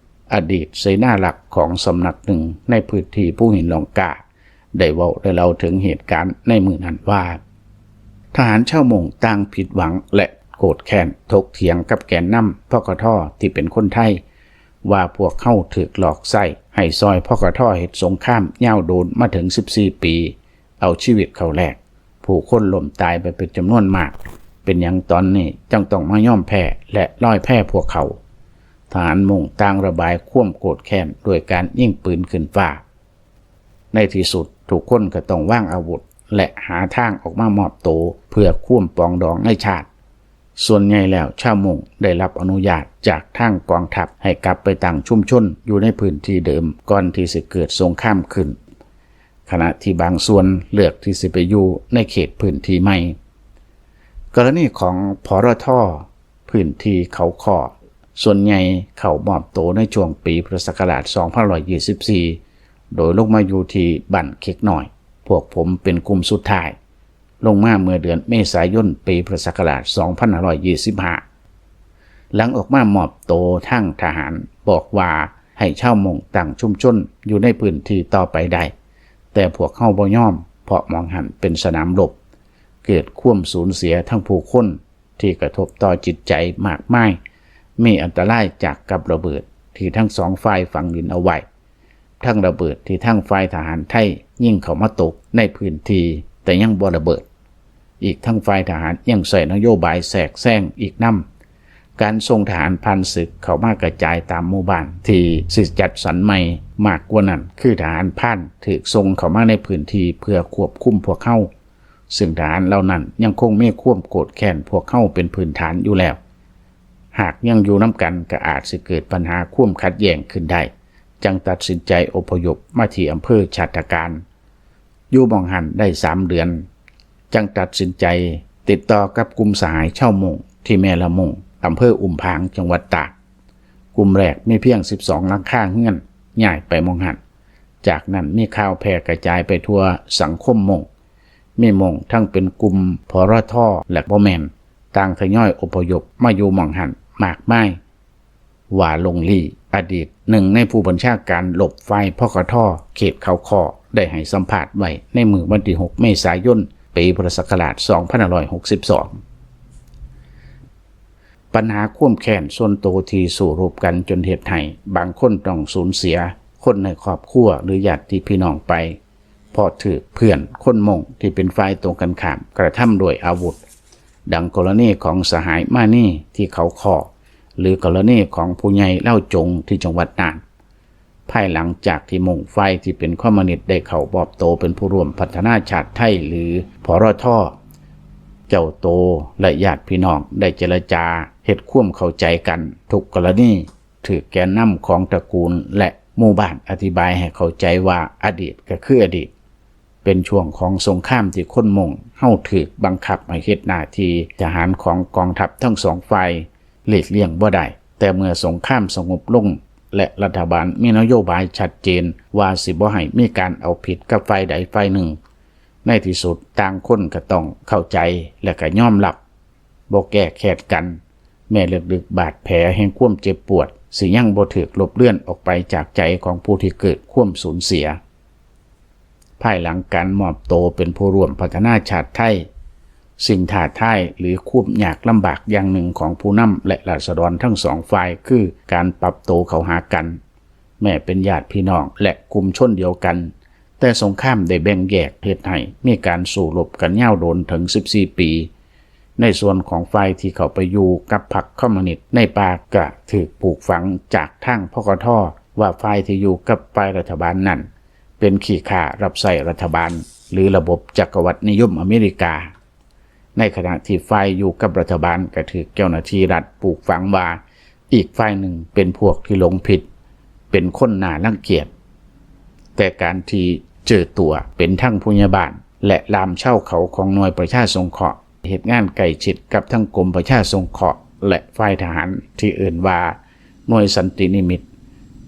ອະດີດເສນາລັກຂອງສຳນັກໜຶ່ງໃນພື້ນທີ່ພູຫີນລ່ອງກ້າ ໄດ້ເວົ້າ ໄດ້ເລົ່າເຖິງເຫດການໃນມື້ນັ້ນວ່າ, ທະຫານຊາວມົ້ງຕ່າງຜິດຫວັງ ແລະ ໂກດແຄ້ນ ຖົກຖຽງກັບແກນນຳ ພກທ ທີ່ເປັນຄົນໄທ ວ່າພວກເຮົາຖືກຫຼອກໃຊ້ໃຫ້ຊ່ອຍ ພກທ ເຮັດສົງຄາມຍາວໂດນມາເຖິງສິບສີ່ປີ ເອົາຊີວິດເຂົ້າແລກ ຜູ້ຄົນລົ້ມຕາຍໄປເປັນຈຳນວນມາກ ເປັນຫຍັງຕອນນີ້ຈັ່ງຕ້ອງມາຍອມແພ້ ແລະ ລອຍແພພວກເຂົາ? ທະຫານມົ້ງຕ່າງລະບາຍຄວາມໂກດແຄ້ນດ້ວຍການຍິງປືນຂຶ້ນຟ້າ. ໃນທີ່ສຸດທຸກຄົນກໍຕ້ອງວາງອາວຸດ ແລະ ຫາທາງອອກມາມອບໂຕເພື່ອຄວາມປອງດອງໃນຊາດ. ສ່ວນໃຫຍ່ແລ້ວຊາວມົ້ງໄດ້ຮັບອະນຸຍາດຈາກທາງກອງທັບໃຫ້ກັບໄປຕັ້ງຊຸມຊົນຢູ່ໃນພື້ນທີ່ເດີມ ກ່ອນທີ່ຊິເກີດສົງຄາມຂຶ້ນ, ຂະນະທີ່ບາງສ່ວນເລືອກທີ່ຊິໄປຢູ່ໃນເຂດພື້ນທີ່ໃໝ່. ກໍລະນີຂອງ ພລທ ພື້ນທີ່ເຂົາຄໍ້ ສ່ວນໃຫຍ່ເຂົ້າມອບໂຕໃນຊ່ວງປີພຸດທະສັກກະລາດສອງພັນຫ້າຮ້ອຍຊາວສີ່ ໂດຍລົງມາຢູ່ທີ່ບ້ານເຄັກນ້ອຍ, ພວກຜົມເປັນກຸ່ມສຸດທ້າຍ ລົງມາເມື່ອເດືອນເມສາຍົນປີພຸດທະສັກກະລາດສອງພັນຫ້າຮ້ອຍຊາວຫ້າ. ຫຼັງອອກມາມອບໂຕ, ທາງທະຫານບອກວ່າໃຫ້ຊາວມົ້ງຕັ້ງຊຸມຊົນຢູ່ໃນພື້ນທີ່ຕໍ່ໄປໄດ້, ແຕ່ພວກເຮົາບໍ່ຍອມ ເພາະໝ່ອງຫັ້ນເປັນສະໜາມລົບ, ເກີດຄວາມສູນເສຍທັງຜູ້ຄົນ ທີ່ກະທົບຕໍ່ຈິດໃຈມາກມາຍ, ມີອັນຕະລາຍຈາກກັບລະເບີດທີ່ທັງສອງຝ່າຍຝັງດິນເອົາໄວ້, ທັງລະເບີດທີ່ທາງຝ່າຍທະຫານໄທຍິງເຂົ້າມາຕົກໃນພື້ນທີ່ແຕ່ຍັງບໍ່ລະເບີດ, ອີກທັງຝ່າຍທະຫານຍັງໃຊ້ນະໂຍບາຍແຊກແຊງອີກນຳ. ການສົ່ງທະຫານຜ່ານສຶກເຂົ້າມາກະຈາຍຕາມໝູ່ບ້ານທີ່ຊິຈັດສັນໃໝ່, ມາກກວ່ານັ້ນຄືທະຫານພານຖືກສົ່ງເຂົ້າມາໃນພື້ນທີ່ເພື່ອຄວບຄຸມພວກເຮົາ. ຊຶ່ງທະຫານເຫຼົ່ານັ້ນຍັງຄົງມີຄວາມໂກດແຄ້ນພວກເຮົາເປັນພື້ນຖານຢູ່ແລ້ວ. ຫາກຍັງຢູ່ນຳກັນກໍອາດຊິເກີດບັນຫາຄວາມຂັດແຍ່ງຂຶ້ນໄດ້, ຈຶ່ງຕັດສິນໃຈອົບພະຍົບມາທີ່ອຳເພີຊາດຕະການ. ຢູ່ໝ່ອງຫັ້ນໄດ້ສາມເດືອນ, ຈຶ່ງຕັດສິນໃຈຕິດຕໍ່ກັບກຸ່ມສະຫາຍຊາວມົ້ງທີ່ແມ່ລະມົ້ງ, ອຳເພີອຸມຜາງ, ຈັງຫວັດຕາກ. ກຸ່ມແລກມີພຽງສິບສອງຫຼັງຄາເຮືອນຍ້າຍໄປໝ່ອງຫັ້ນ. ຈາກນັ້ນມີຂ່າວແຜ່ກະຈາຍໄປທົ່ວສັງຄົມມົ້ງ. ມີມົ້ງທັງເປັນກຸ່ມ ພລທ ແລະ ບໍ່ແມ່ນ, ຕ່າງທະຍອຍອົບພະຍົບມາຢູ່ໝ່ອງຫັ້ນມາກມາຍ. ວາ ລົງລີ ອະດີດໜຶ່ງໃນຜູ້ບັນຊາການລົບຝ່າຍ ພກທ ເຂດເຂົາຄໍ້ ໄດ້ໃຫ້ສຳພາດໄວ້ໃນມື້ວັນທີຫົກເມສາຍົນ ປີພຸດທະສັກກະລາດສອງພັນຫ້າຮ້ອຍຫົກສິບສອງ. ບັນຫາຄວາມແຄ້ນສ່ວນໂຕທີ່ສູ້ຮົບກັນຈົນເຮັດໃຫ້ບາງຄົນຕ້ອງສູນເສຍຄົນໃນຄອບຄົວ ຫຼື ຍາດຕິພີ່ນ້ອງໄປ ເພາະຖືກເພື່ອນຄົນມົ້ງທີ່ເປັນຝ່າຍຕົງກັນຂ້າມກະທຳດ້ວຍອາວຸດ, ດັ່ງກໍລະນີຂອງສະຫາຍມານີທີ່ເຂົາຄໍ້ ຫຼື ກໍລະນີຂອງຜູ້ໃຫຍ່ລາວຈົງທີ່ຈັງຫວັດນ່ານ. ພາຍຫຼັງຈາກທີ່ມົ້ງຝ່າຍທີ່ເປັນຄອມມູນິດໄດ້ເຂົ້າມອບໂຕເປັນຜູ້ຮ່ວມພັດທະນາຊາດໄທ ຫຼື ພຣທ, ເຈົ້າໂຕ ແລະ ຍາດພີ່ນ້ອງໄດ້ເຈລະຈາເຮັດຄວາມເຂົ້າໃຈກັນ. ທຸກກໍລະນີຖືກແກນນຳຂອງຕະກູນ ແລະ ໝູ່ບ້ານອະທິບາຍໃຫ້ເຂົ້າໃຈວ່າອະດີດກໍຄືອະດີດ, ເປັນຊ່ວງຂອງສົງຄາມທີ່ຄົນມົ້ງເຮົາຖືກບັງຄັບໃຫ້ເຮັດໜ້າທີ່ທະຫານຂອງກອງທັບທັງສອງຝ່າຍ ຫຼີກລ່ຽງບໍ່ໄດ້. ແຕ່ເມື່ອສົງຄາມສະຫງົບລົງ ແລະ ລັດຖະບານມີນະໂຍບາຍຊັດເຈນວ່າຊິບໍ່ໃຫ້ມີການເອົາຜິດກັບຝ່າຍໃດຝ່າຍໜຶ່ງ, ໃນທີ່ສຸດຕ່າງຄົນກໍຕ້ອງເຂົ້າໃຈ ແລະ ກໍຍອມຮັບ, ບໍ່ແກ້ແຄ້ນກັນ, ແມ້ເລິກໆບາດແຜແຫ່ງຄວາມເຈັບປວດຊິຍັງບໍ່ຖືກລົບເລືອນອອກໄປຈາກໃຈຂອງຜູ້ທີ່ເກີດຄວາມສູນເສຍ. ພາຍຫຼັງການມອບໂຕເປັນຜູ້ຮ່ວມພັດທະນາຊາດໄທ, ສິ່ງທ້າທາຍ ຫຼື ຄວາມຍາກລຳບາກຢ່າງໜຶ່ງຂອງຜູ້ນຳ ແລະ ລາຊະດອນທັງສອງຝ່າຍ ຄືການປັບໂຕເຂົ້າຫາກັນ. ແມ້ເປັນຍາດພີ່ນ້ອງ ແລະ ກຸ່ມຊົນດຽວກັນ, ແຕ່ສົງຄາມໄດ້ແບ່ງແຍກເຮັດໃຫ້ມີການສູ້ລົບກັນຍາວໂດນເຖິງສິບສີ່ປີ. ໃນສ່ວນຂອງຝ່າຍທີ່ເຂົ້າໄປຢູ່ກັບພັກຄອມມູນິດໃນປ່າ ກະຖືກປູກຝັງຈາກທາງ ພກທ ວ່າຝ່າຍທີ່ຢູ່ກັບຝ່າຍລັດຖະບານນັ້ນ ເປັນຂີ້ຂ້າຮັບໃຊ້ລັດຖະບານ ຫຼື ລະບົບຈັກກະວັດນິຍົມອາເມລິກາ. ໃນຂະນະທີ່ຝ່າຍຢູ່ກັບລັດຖະບານກໍຖືກເຈົ້າໜ້າທີ່ລັດປູກຝັງວ່າອີກຝ່າຍໜຶ່ງເປັນພວກທີ່ຫຼົງຜິດ, ເປັນຄົນໜ້າລັງກຽດ. ແຕ່ການທີ່ເຈີຕົວເປັນທັງຜູ້ໃຫຍ່ບ້ານ ແລະ ລ່າມຊາວເຂົາຂອງໜ່ວຍປະຊາສົງເຄາະ, ເຮັດງານໃກ້ຊິດກັບທັງກົມປະຊາສົງເຄາະ ແລະ ຝ່າຍທະຫານທີ່ເອີ້ນວ່າໜ່ວຍສັນຕິນິມິດ,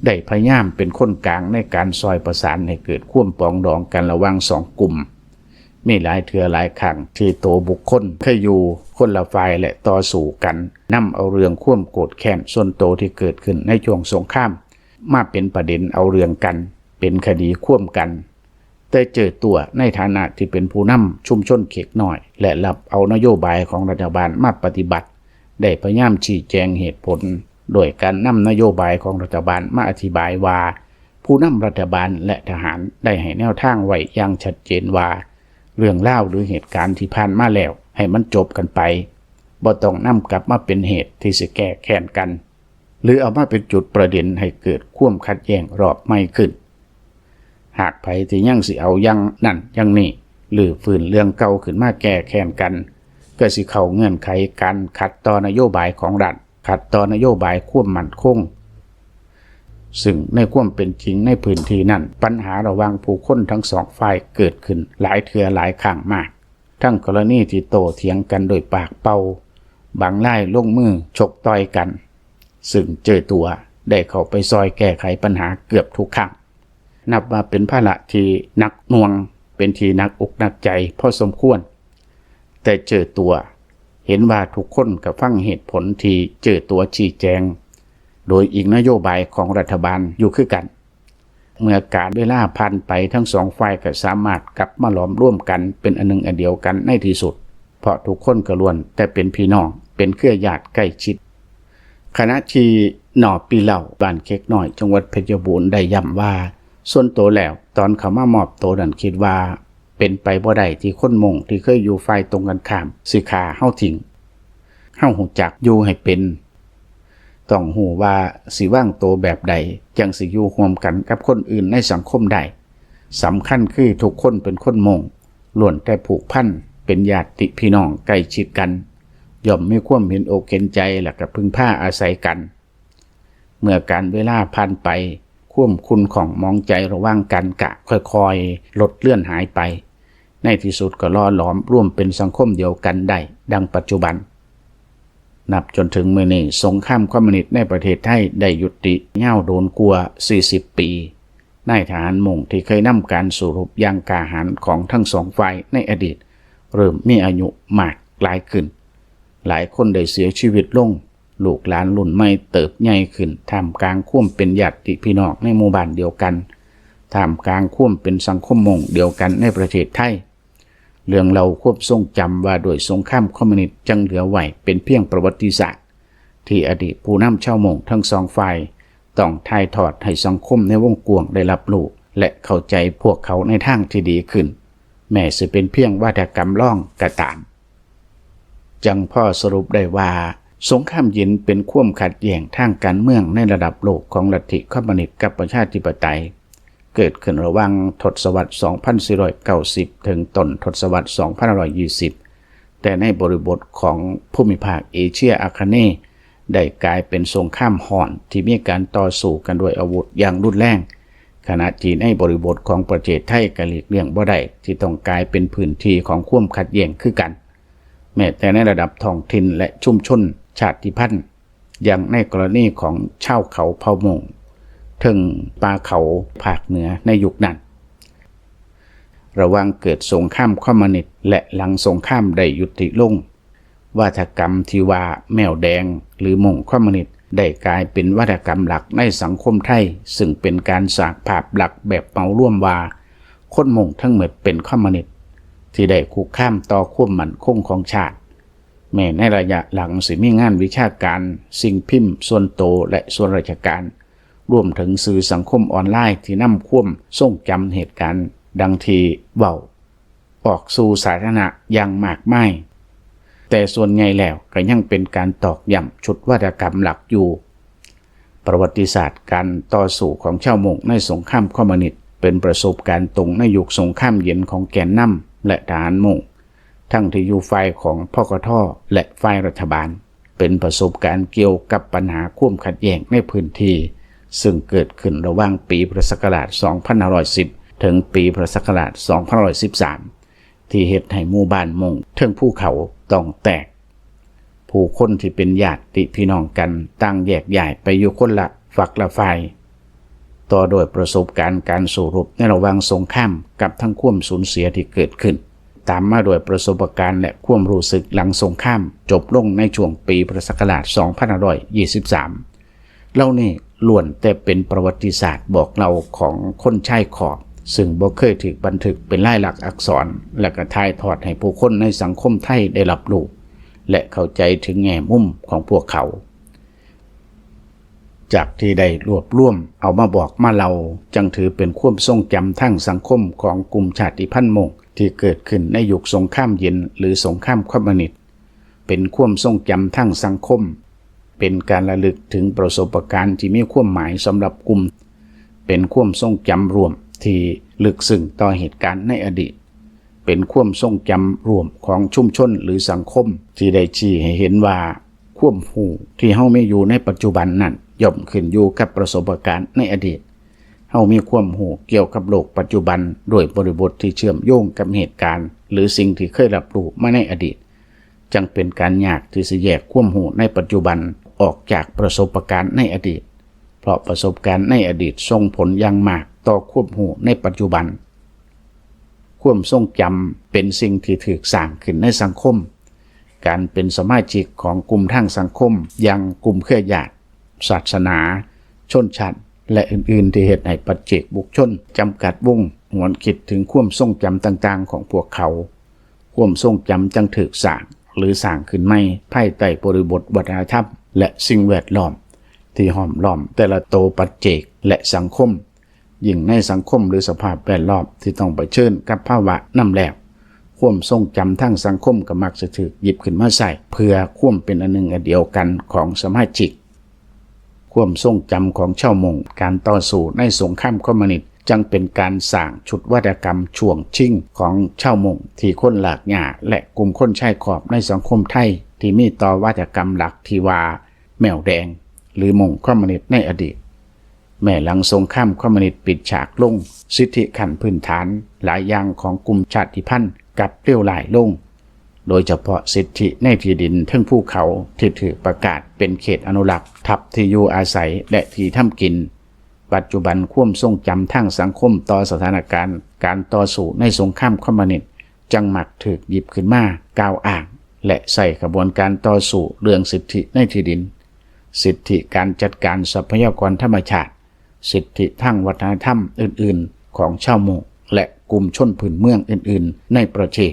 ໄດ້ພະຍາຍາມເປັນຄົນກາງໃນການຊ່ອຍປະສານໃຫ້ເກີດຄວາມປອງດອງກັນລະຫວ່າງສອງກຸ່ມ. ມີຫຼາຍເທື່ອຫຼາຍຄັ້ງທີ່ໂຕບຸກຄົນເຄີຍຢູ່ຄົນລະຝ່າຍ ແລະ ຕໍ່ສູ້ກັນ, ນຳເອົາເລື່ອງຄວາມໂກດແຄ້ນສ່ວນໂຕທີ່ເກີດຂຶ້ນໃນຊ່ວງສົງຄາມມາເປັນປະເດັນເອົາເລື່ອງກັນ, ເປັນຄະດີຄວາມກັນ. ແຕ່ເຈີຕົວໃນຖານະທີ່ເປັນຜູ້ນຳຊຸມຊົນເຂດນ້ອຍ ແລະ ຮັບເອົານະໂຍບາຍຂອງລັດຖະບານມາປະຕິບັດ ໄດ້ພະຍາຍາມຊີ້ແຈງເຫດຜົນ ໂດຍການນຳນະໂຍບາຍຂອງລັດຖະບານມາອະທິບາຍວ່າ ຜູ້ນຳລັດຖະບານ ແລະ ທະຫານໄດ້ໃຫ້ແນວທາງໄວ້ຢ່າງຊັດເຈນວ່າ ເລື່ອງລາວ ຫຼື ເຫດການທີ່ຜ່ານມາແລ້ວ ໃຫ້ມັນຈົບກັນໄປ, ບໍ່ຕ້ອງນຳກັບມາເປັນເຫດທີ່ຊິແກ້ແຄ້ນກັນ ຫຼື ເອົາມາເປັນຈຸດປະເດັນໃຫ້ເກີດຄວາມຂັດແຍ້ງລອບໃໝ່ຂຶ້ນ. ຫາກໃຜທີ່ຍັງຊິເອົາຢ່າງນັ້ນຢ່າງນີ້ ຫຼື ຟື້ນເລື່ອງເກົ່າຂຶ້ນມາແກ້ແຄ້ນກັນ ກໍຊິເຂົ້າເງື່ອນໄຂການຂັດຕໍ່ນະໂຍບາຍຂອງລັດ, ຂັດຕໍ່ນະໂຍບາຍຄວາມໝັ້ນຄົງ. ຊຶ່ງໃນຄວາມເປັນຈິງໃນພື້ນທີ່ນັ້ນ, ບັນຫາລະຫວ່າງຜູ້ຄົນທັງສອງຝ່າຍເກີດຂຶ້ນຫຼາຍເທື່ອຫຼາຍຄັ້ງມາ, ທັງກໍລະນີທີ່ໂຕ້ຖຽງກັນໂດຍປາກເປົ່າ, ບາງລາຍລົງມືຊົກຕ່ອຍກັນ, ຊຶ່ງເຈີຕົວໄດ້ເຂົ້າໄປຊ່ອຍແກ້ໄຂບັນຫາເກືອບທຸກຄັ້ງ. ນັບວ່າເປັນພາລະທີ່ໜັກໜ່ວງ, ເປັນທີ່ໜັກອົກໜັກໃຈພໍສົມຄວນ, ແຕ່ເຈີຕົວເຫັນວ່າທຸກຄົນກໍຟັງເຫດຜົນທີ່ເຈີຕົວຊີ້ແຈງ, ໂດຍອີງນະໂຍບາຍຂອງລັດຖະບານຢູ່ຄືກັນ. ເມື່ອການເວລາຜ່ານໄປ, ທັງສອງຝ່າຍກໍສາມາດກັບມາຫຼອມລວມກັນເປັນອັນໜຶ່ງອັນດຽວກັນໃນທີ່ສຸດ, ເພາະທຸກຄົນກໍລ້ວນແຕ່ເປັນພີ່ນ້ອງ, ເປັນເຄືອຍາດໃກ້ຊິດ. ຂະນະທີ່ ນ. ປີເຫຼົ່າ, ບ້ານເຂກນ້ອຍ, ຈັງຫວັດເພັດຊະບູນ ໄດ້ຢ້ຳວ່າ ສ່ວນໂຕແລ້ວ, ຕອນເຂົ້າມາມອບໂຕນັ້ນ, ຄິດວ່າເປັນໄປບໍ່ໄດ້ທີ່ຄົນມົ້ງທີ່ເຄີຍຢູ່ຝ່າຍຕົງກັນຂ້າມຊິຂ້າເຮົາຖິ້ມ. ເຮົາຮູ້ຈັກຢູ່ໃຫ້ເປັນ, ຕ້ອງຮູ້ວ່າຊິວາງໂຕແບບໃດ ຈັ່ງຊິຢູ່ຮ່ວມກັນກັບຄົນອື່ນໃນສັງຄົມໄດ້. ສຳຄັນຄືທຸກຄົນເປັນຄົນມົ້ງ, ລ້ວນແຕ່ຜູກພັນເປັນຍາດຕິພີ່ນ້ອງໃກ້ຊິດກັນ, ຍ່ອມມີຄວາມເຫັນອົກເຫັນໃຈ ແລະ ກໍເພິ່ງພາອາໄສກັນ. ເມື່ອການເວລາຜ່ານໄປ, ຄວາມຂຸ້ນຂ້ອງໝອງໃຈລະຫວ່າງກັນກະຄ່ອຍໆລົດເລືອນຫາຍໄປ, ໃນທີ່ສຸດກໍຫຼໍ່ຫຼອມລວມເປັນສັງຄົມດຽວກັນໄດ້ດັ່ງປັດຈຸບັນ. ນັບຈົນເຖິງມື້ນີ້, ສົງຄາມຄອມມູນິດໃນປະເທດໄທໄດ້ຢຸດຕິຍາວໂດນກວ່າສີ່ສິບປີ. ນາຍທະຫານມົ້ງທີ່ເຄີຍນຳການສູ້ຮົບຢ່າງກ້າຫານຂອງທັງສອງຝ່າຍໃນອະດີດ ເລີ່ມມີອາຍຸມາກຫຼາຍຂຶ້ນ. ຫຼາຍຄົນໄດ້ເສຍຊີວິດລົງ, ລູກຫຼານລຸ້ນໃໝ່ເຕີບໃຫຍ່ຂຶ້ນ ທ່າມກາງຄວາມເປັນຍາດຕິພີ່ນ້ອງໃນໝູ່ບ້ານດຽວກັນ, ທ່າມກາງຄວາມເປັນສັງຄົມມົ້ງດຽວກັນໃນປະເທດໄທ. ເລື່ອງເລົ່າຄວາມຊົງຈຳວ່າດ້ວຍສົງຄາມຄອມມູນິດ ຍັງເຫຼືອໄວ້ເປັນພຽງປະຫວັດຕິສາດ ທີ່ອະດີດຜູ້ນຳຊາວມົ້ງທັງສອງຝ່າຍ ຕ້ອງຖ່າຍທອດໃຫ້ສັງຄົມໃນວົງກວ້າງໄດ້ຮັບຮູ້ ແລະ ເຂົ້າໃຈພວກເຂົາໃນທາງທີ່ດີຂຶ້ນ, ແມ້ຊິເປັນພຽງວາທະກຳລອງກໍຕາມ. ຈັ່ງພໍສະຫຼຸບໄດ້ວ່າ, ສົງຄາມເຢັນເປັນຄວາມຂັດແຍ່ງທາງການເມືອງໃນລະດັບໂລກຂອງລັດທິຄອມມູນິດກັບປະຊາທິປະໄຕ, ເກີດຂຶ້ນລະຫວ່າງທົດສະວັດສອງພັນສີ່ຮ້ອຍເກົ້າສິບ ເຖິງຕົ້ນທົດສະວັດສອງພັນຫ້າຮ້ອຍຊາວ ແຕ່ໃນບໍລິບົດຂອງພູມິພາກເອເຊຍອາຄະເນ ໄດ້ກາຍເປັນສົງຄາມຮ້ອນທີ່ມີການຕໍ່ສູ້ກັນດ້ວຍອາວຸດຢ່າງຮຸນແຮງ, ຂະນະທີ່ໃນບໍລິບົດຂອງປະເທດໄທກໍຫຼີກລ່ຽງບໍ່ໄດ້ທີ່ຕ້ອງກາຍເປັນພື້ນທີ່ຂອງຄວາມຂັດແຍ່ງຄືກັນ, ແມ້ແຕ່ໃນລະດັບທ້ອງຖິ່ນ ແລະ ຊຸມຊົນຊາດຕິພັນ. ຢ່າງໃນກໍລະນີຂອງຊາວເຜົ່າມົ້ງເທິງປ່າເຂົາພາກເໜືອໃນຍຸກນັ້ນ. ລະຫວ່າງເກີດສົງຄາມຄອມມູນິດ ແລະ ຫຼັງສົງຄາມໄດ້ຍຸຕິລົງ, ວາທະກຳທີ່ວ່າແມວແດງ ຫຼື ມົ້ງຄອມມູນິດ ໄດ້ກາຍເປັນວາທະກຳຫຼັກໃນສັງຄົມໄທ, ຊຶ່ງເປັນການສ້າງພາບລັກແບບເໝົາລວມວ່າ ຄົນມົ້ງທັງໝົດເປັນຄອມມູນິດ ທີ່ໄດ້ຄຸກຄາມຕໍ່ຄວາມໝັ້ນຄົງຂອງຊາດ. ແມ້ໃນໄລຍະຫຼັງຊິມີງານວິຊາການ, ສິ່ງພິມ, ສ່ວນໂຕ ແລະ ສ່ວນລາຊະການ, ລວມເຖິງສື່ສັງຄົມອອນລາຍທີ່ນຳຄວາມຊົງຈຳເຫດການດັ່ງທີ່ເວົ້າອອກສູ່ສາທາລະນະຢ່າງມາກມາຍ, ແຕ່ສ່ວນໃຫຍ່ແລ້ວກໍຍັງເປັນການຕອກຢ້ຳຊຸດວາທະກຳຫຼັກຢູ່. ປະຫວັດຕິສາດການຕໍ່ສູ້ຂອງຊາວມົ້ງໃນສົງຄາມຄອມມູນິດ ເປັນປະສົບການຕົງໃນຍຸກສົງຄາມເຢັນຂອງແກນນຳ ແລະ ທະຫານມົ້ງ ທັງທີ່ຢູ່ຝ່າຍຂອງ ພກທ ແລະ ຝ່າຍລັດຖະບານ, ເປັນປະສົບການກ່ຽວກັບບັນຫາຄວາມຂັດແຍ່ງໃນພື້ນທີ່, ຊຶ່ງເກີດຂຶ້ນລະຫວ່າງປີພຸດທະສັກກະລາດສອງພັນຫ້າຮ້ອຍສິບ ເຖິງປີພຸດທະສັກກະລາດສອງພັນຫ້າຮ້ອຍສິບສາມ ທີ່ເຮັດໃຫ້ໝູ່ບ້ານມົ້ງເທິງພູເຂົາຕ້ອງແຕກ. ຜູ້ຄົນທີ່ເປັນຍາດຕິພີ່ນ້ອງກັນຕ່າງແຍກຍ້າຍໄປຢູ່ຄົນລະຝັກລະຝ່າຍ, ຕໍ່ດ້ວຍປະສົບການການສູ້ຮົບໃນລະຫວ່າງສົງຄາມກັບທັງຄວາມສູນເສຍທີ່ເກີດຂຶ້ນ, ຕາມມາດ້ວຍປະສົບການ ແລະ ຄວາມຮູ້ສຶກຫຼັງສົງຄາມຈົບລົງໃນຊ່ວງປີພຸດທະສັກກະລາດສອງພັນຫ້າຮ້ອຍຊາວສາມ. ເຫຼົ່ານີ້ລ້ວນແຕ່ເປັນປະຫວັດຕິສາດບອກເລົ່າຂອງຄົນຊາຍຂອບ ຊຶ່ງບໍ່ເຄີຍຖືກບັນທຶກເປັນລາຍລັກອັກສອນ ແລະ ກະຖ່າຍທອດໃຫ້ຜູ້ຄົນໃນສັງຄົມໄທໄດ້ຮັບຮູ້ ແລະ ເຂົ້າໃຈເຖິງແງ່ມຸມຂອງພວກເຂົາ. ຈາກທີ່ໄດ້ລວບລວມເອົາມາບອກມາເລົ່າ ຈຶ່ງຖືເປັນຄວາມຊົງຈຳທາງສັງຄົມຂອງກຸ່ມຊາດຕິພັນມົ້ງ ທີ່ເກີດຂຶ້ນໃນຍຸກສົງຄາມເຢັນ ຫຼື ສົງຄາມຄອມມູນິດ, ເປັນຄວາມຊົງຈຳທາງສັງຄົມ, ເປັນການລະລຶກເຖິງປະສົບປະການທີ່ມີຄວາມໝາຍສຳລັບກຸ່ມ, ເປັນຄວາມຊົງຈຳຮ່ວມທີ່ເລິກເຊິ່ງຕໍ່ເຫດການໃນອະດີດ, ເປັນຄວາມຊົງຈຳຮ່ວມຂອງຊຸມຊົນ ຫຼື ສັງຄົມ ທີ່ໄດ້ຊີ້ໃຫ້ເຫັນວ່າ ຄວາມຮູ້ທີ່ເຮົາມີຢູ່ໃນປັດຈຸບັນນັ້ນ ຍ່ອມຂຶ້ນຢູ່ກັບປະສົບປະການໃນອະດີດ. ເຮົາມີຄວາມຮູ້ກ່ຽວກັບໂລກປັດຈຸບັນ ດ້ວຍບໍລິບົດທີ່ເຊື່ອມໂຍງກັບເຫດການ ຫຼື ສິ່ງທີ່ເຄີຍຮັບຮູ້ມາໃນອະດີດ, ຈັ່ງເປັນການຍາກທີ່ຊິແຍກຄວາມຮູ້ໃນປັດຈຸບັນອອກຈາກປະສົບປະການໃນອະດີດ, ເພາະປະສົບການໃນອະດີດສົ່ງຜົນຢ່າງມາກຕໍ່ຄວາມຮູ້ໃນປັດຈຸບັນ. ຄວາມຊົງຈຳເປັນສິ່ງທີ່ຖືກສ້າງຂຶ້ນໃນສັງຄົມ. ການເປັນສະມາຊິກຂອງກຸ່ມທາງສັງຄົມ ຢ່າງກຸ່ມເຄືອຍາດ, ສາສະໜາ, ຊົນຊັ້ນ ແລະ ອື່ນໆ ທີ່ເຮັດໃຫ້ປັດເຈກບຸກຊົນຈຳກັດວົງຫວນຄິດເຖິງຄວາມຊົງຈຳຕ່າງໆຂອງພວກເຂົາ. ຄວາມຊົງຈຳຈັ່ງຖືກສ້າງ ຫຼື ສ້າງຂຶ້ນໃໝ່ພາຍໃຕ້ບໍລິບົດວັດທະນະທຳ ແລະ ສິ່ງແວດລ້ອມທີ່ຫ້ອມລ້ອມແຕ່ລະໂຕປັດເຈກ ແລະ ສັງຄົມ. ຍິ່ງໃນສັງຄົມ ຫຼື ສະພາບແວດລ້ອມທີ່ຕ້ອງປະເຊີນກັບພາວະນຳແລ້ວ, ຄວາມຊົງຈຳທາງສັງຄົມກໍມັກຈະຖືກຫຍິບຂຶ້ນມາໃຊ້ເພື່ອຄວາມເປັນອັນໜຶ່ງອັນດຽວກັນຂອງສະມາຊິກ. ຄວາມຊົງຈຳຂອງຊາວມົ້ງ ການຕໍ່ສູ້ໃນສົງຄາມຄອມມູນິດ ຈັ່ງເປັນການສ້າງຊຸດວາທະກຳຊ່ວງຊິງຂອງຊາວມົ້ງ ທີ່ຄົນລາກຫຍ້າ ແລະ ກຸ່ມຄົນຊາຍຂອບໃນສັງຄົມໄທ ທີ່ມີຕໍ່ວາທະກຳຫຼັກທີ່ວ່າ ແມວແດງ ຫຼື ມົ້ງຄອມມູນິດໃນອະດີດ. ແມ້ຫຼັງສົງຄາມຄອມມູນິດປິດສາກລົງ, ສິດທິຂັ້ນພື້ນຖານຫຼາຍຢ່າງຂອງກຸ່ມຊາດຕິພັນກັບເລວຮ້າຍລົງ, ໂດຍສະເພາະສິດທິໃນທີ່ດິນເທິງພູເຂົາທີ່ຖືກປະກາດເປັນເຂດອະນຸລັກທັບທີ່ຢູ່ອາໄສ ແລະ ທີ່ທຳກິນ. ປັດຈຸບັນຄວາມຊົງຈຳທາງສັງຄົມຕໍ່ສະຖານະການການຕໍ່ສູ້ໃນສົງຄາມຄອມມູນິດ ຈັ່ງມັກຖືກຫຍິບຂຶ້ນມາກ່າວອ້າງ ແລະ ໃຊ້ຂະບວນການຕໍ່ສູ້ເລື່ອງສິດທິໃນທີ່ດິນ, ສິດທິການຈັດການຊັບພະຍາກອນທຳມະຊາດ, ສິດທິທາງວັດທະນະທຳອື່ນໆຂອງຊາວມົ້ງ ແລະ ກຸ່ມຊົນພື້ນເມືອງອື່ນໆໃນປະເທດ.